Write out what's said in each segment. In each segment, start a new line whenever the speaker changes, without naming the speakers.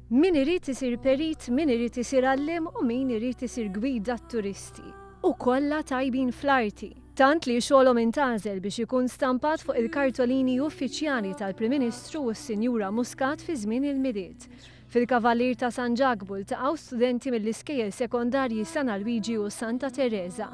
Min irid isir perit, min irid isir għalliem u min irid isir gwida t-turisti. U kollha tajbin fl-arti. Tant li xogħolhom intgħażel biex ikun stampat fuq il-kartolini uffiċjali tal-Prim Ministru u s-Sinjura Muscat fi żmien il-Milied. Fil-Kavallier ta' San Ġakbu ltaqgħu studenti mill-iskejjel sekondarji San Alwiġi u Santa Tereża.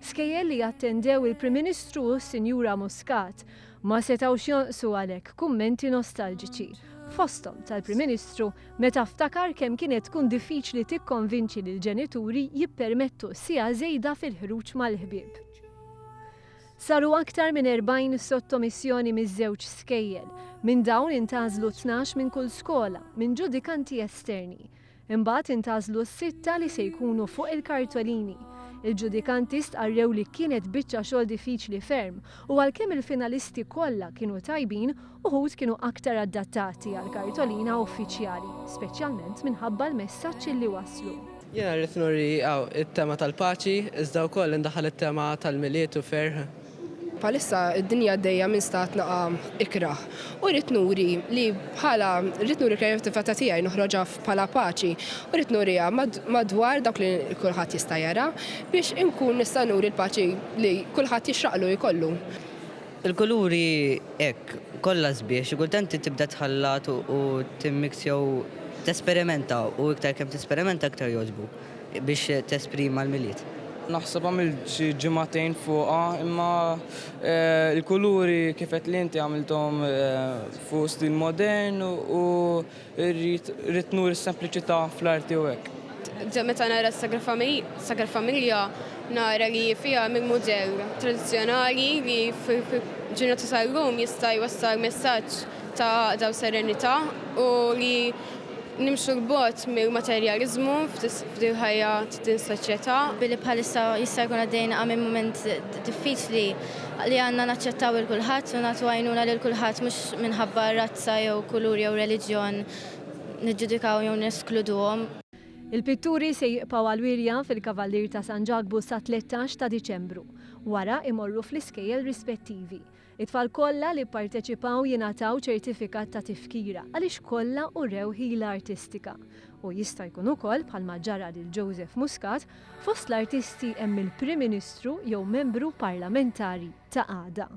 Skejjel li attendew il-Prim Ministru u s-Sinjura Muscat. Ma setgħux jonqsu għalhekk kummenti nostalġiċi, fosthom tal-Prim Ministru meta ftakar kemm kienet tkun diffiċli tikkonvinċi lill-ġenituri jippermettu siegħa żejda fil-ħruġ mal-ħbieb. Saru aktar minn 40 sottomissjoni miż-żewġ skejjel. Minn dawn intgħażlu 12 minn kull skola, minn ġudikanti esterni. Imbagħad intgħażlu s-sitta li se jkunu fuq il-kartolini. Il-ġudikanti stqarrew li kienet biċċa xogħol diffiċli ferm u għalkemm il-finalisti kollha kienu tajbin, uħud kienu aktar adattati għall-kartolina uffiċjali, speċjalment minħabba l-messaġġ li wasslu.
Jiena rrid nuri hawn it-tema tal-paċi, iżda wkoll indaħħal it-tema tal-Milied u ferħ.
Bħalissa d-dinja għaddejja minn stat naqa' ikrah u rrid nuri li bħala rrid nuri l-kreattività tiegħi noħroġha bħala paċi u rrid nuriha madwar dawk li kulħadd jista' jara biex inkun nista' nuri l-paċi li kulħadd jixraqlu jkollu.
Il-kuluri hekk kollha sbieħ, xi kultant tibda tħallat u timmix jew tesperimenta u iktar kemm tesperimenta iktar jogħġbuk biex tesprima l-Milied.
Naħseb għamilt xi ġimagħtejn fuqha imma l-kuluri kif għedt li inti għamilthom fuq stil modern u rrid ridt nuri s-sempliċità fl-arti u hekk.
Meta nara s-Sagra Familja nara li fiha minn mudell tradizzjonali li fil-ġurnata tal-lum jista' jwassal messaġġ ta' għaqda u serenità u li nimxu 'l bogħod mill-materjaliżmu f'dil ħajja ta' din is-soċjetà.
Billi bħalissa jista' jkun għaddejjin minn mument diffiċli li għandna naċċettaw 'il kulħadd u nagħtu għajnuna lil kulħadd mhux minħabba razza jew kulur jew reliġjon niġġudikaw jew neskluduhom.
Il-pitturi se jibqgħu għall-wirja fil-Kavallier ta' San Ġakbu sat-13 ta' Diċembru. Wara imorru fl-iskejjel rispettivi. It-tfal kollha li pparteċipaw jingħataw ċertifikat ta' tifkira għaliex kollha urew ħila artistika. U jista' jkun ukoll, bħalma ġara lil Joseph Muscat, fost l-artisti hemm il-Prim Ministru jew membru parlamentari ta' għada.